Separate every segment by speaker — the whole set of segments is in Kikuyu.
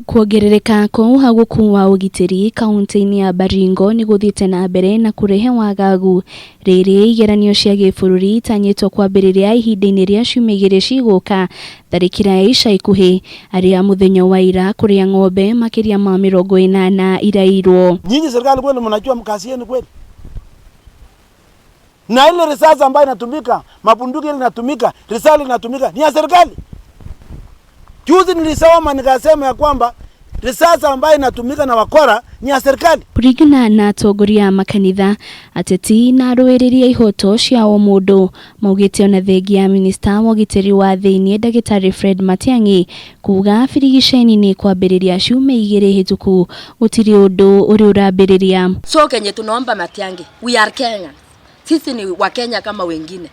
Speaker 1: Kuongerereka kwa ũhagũku wa ũgitĩri kaunti-inĩ ya Baringo nĩ gũthiĩte na mbere na kũrehe wagagu rĩrĩ igeranio cia gĩbũrũri itanyĩtwo kwambĩrĩria ihinda-inĩ rĩa ciumia igĩrĩ cigũka. Tharĩkĩra ya ica ikuhĩ arĩa mũthenya wa ira kũrĩa ng'ombe makĩria ma 80 iraiyirwo.
Speaker 2: Nyinyi serikali kweli mnajua kazi yenu kweli? Na ile risasi ambayo inatumika, mabunduki ile inatumika, risasi inatumika ni ya serikali. Juzi nilisoma nikasema ya kwamba risasi ambayo inatumika na wakora ni ya serikali.
Speaker 1: Kũringana na atongoria a makanitha, ateti na arũĩrĩri a ihoto cia ũmũndũ maugĩte ona thengia ya minista wa ũgitĩri wa thĩiniĩ ndagĩtarĩ Fred Matiang'i kuga birigiceni nĩ kwambĩrĩria ciumia 2 hĩtũku gũtirĩ ũndũ ũrĩ ũrambĩrĩria.
Speaker 3: So kenye tunaomba Matiang'i, we are Kenya. Sisi ni Wakenya kama wengine.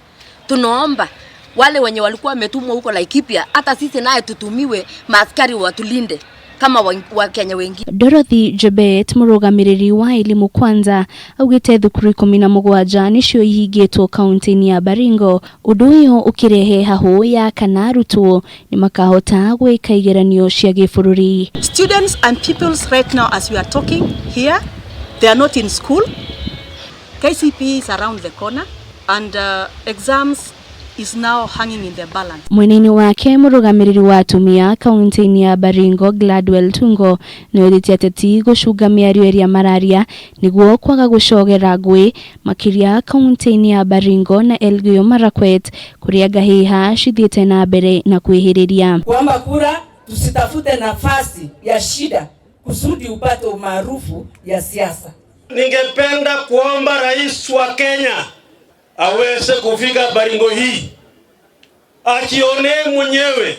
Speaker 3: Tunaomba wale wenye walikuwa wametumwa huko Laikipia, hata sisi naye tutumiwe maaskari watulinde kama Wakenya wengine.
Speaker 1: Dorothy Jebet mũrũgamĩrĩri wa Elimu Kwanza augĩte thukuru 17 nĩcio ihingĩtwo kaunti-inĩ ya Baringo, ũndũ ũyũ ũkĩrehe hahũ ya kana arutwo nĩ makahota gwĩka igeranio cia gĩbũrũri.
Speaker 4: Students and pupils right now as we are talking here, they are not in school. KCPE is around the corner and exams is now hanging in the balance.
Speaker 1: Mwena-inĩ wake mũrũgamĩrĩri wa atumia kaunti-inĩ ya Baringo Gladwell Tungo nĩorĩtie ateti gũcunga mĩario ĩrĩa mararia nĩguo kwaga gũcogera ngũĩ makĩria kaunti-inĩ ya Baringo na Elgeyo Marakwet kũrĩa ngahĩha cithiĩte na mbere na kwĩhĩrĩria.
Speaker 5: Kuomba kura tusitafute nafasi ya shida kusudi upate umaarufu ya siasa.
Speaker 6: Ningependa kuomba rais wa Kenya aweze kufika Baringo hii ajione mwenyewe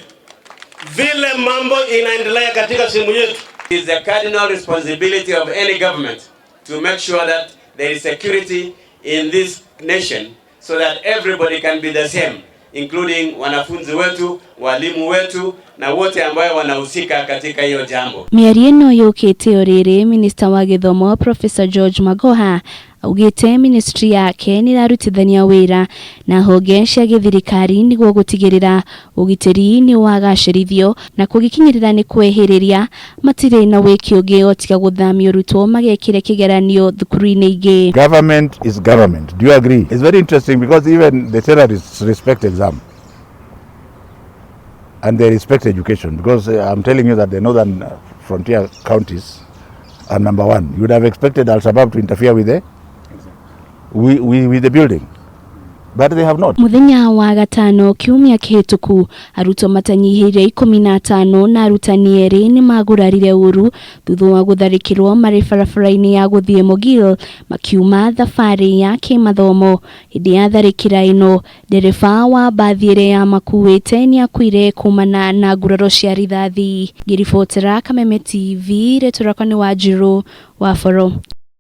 Speaker 6: vile mambo inaendelea katika sehemu yetu.
Speaker 7: It is the cardinal responsibility of any government to make sure that there is security in this nation so that everybody can be the same, including wanafunzi wetu, walimu wetu na wote ambao wanahusika katika hiyo jambo.
Speaker 1: Mĩario ĩno yũkĩte o rĩrĩ minista wa gĩthomo Professor George Magoha augĩte ministry yake nĩrarutithania wĩra na honge cia gĩthirikari nĩguo gũtigĩrĩra ũgitĩri nĩ wagacĩrithio na kũgĩkinyĩrĩra nĩ kwehĩrĩria matirĩ na wĩki ũngĩ o tiga gũthamia arutwo magekĩre kĩgeranio thukuru-inĩ ingĩ.
Speaker 8: Government is government. Do you agree? It's very interesting because even the terrorists respect exam. And they respect education because I'm telling you that the northern frontier counties are number one. You would have expected Al-Shabaab to interfere with the building, but they have not.
Speaker 1: Muthenya wa gatano kiumia kĩhĩtũku arutwo matanyihĩire 15 na arutani erĩ nĩmagurarire ũru thutha wa gũtharĩkĩrwo marĩ barabara-inĩ ya gũthiĩ Mogil makiuma thabarĩ ya kĩmathomo. Hĩndĩ ya tharĩkĩra ĩno ndereba wa mbathi ĩrĩa yamakuĩte nĩakuire kumana na nguraro cia rithathi. Ngĩribotera Kameme TV, rĩtwa rĩakwa nĩ Wanjirũ wa Boro.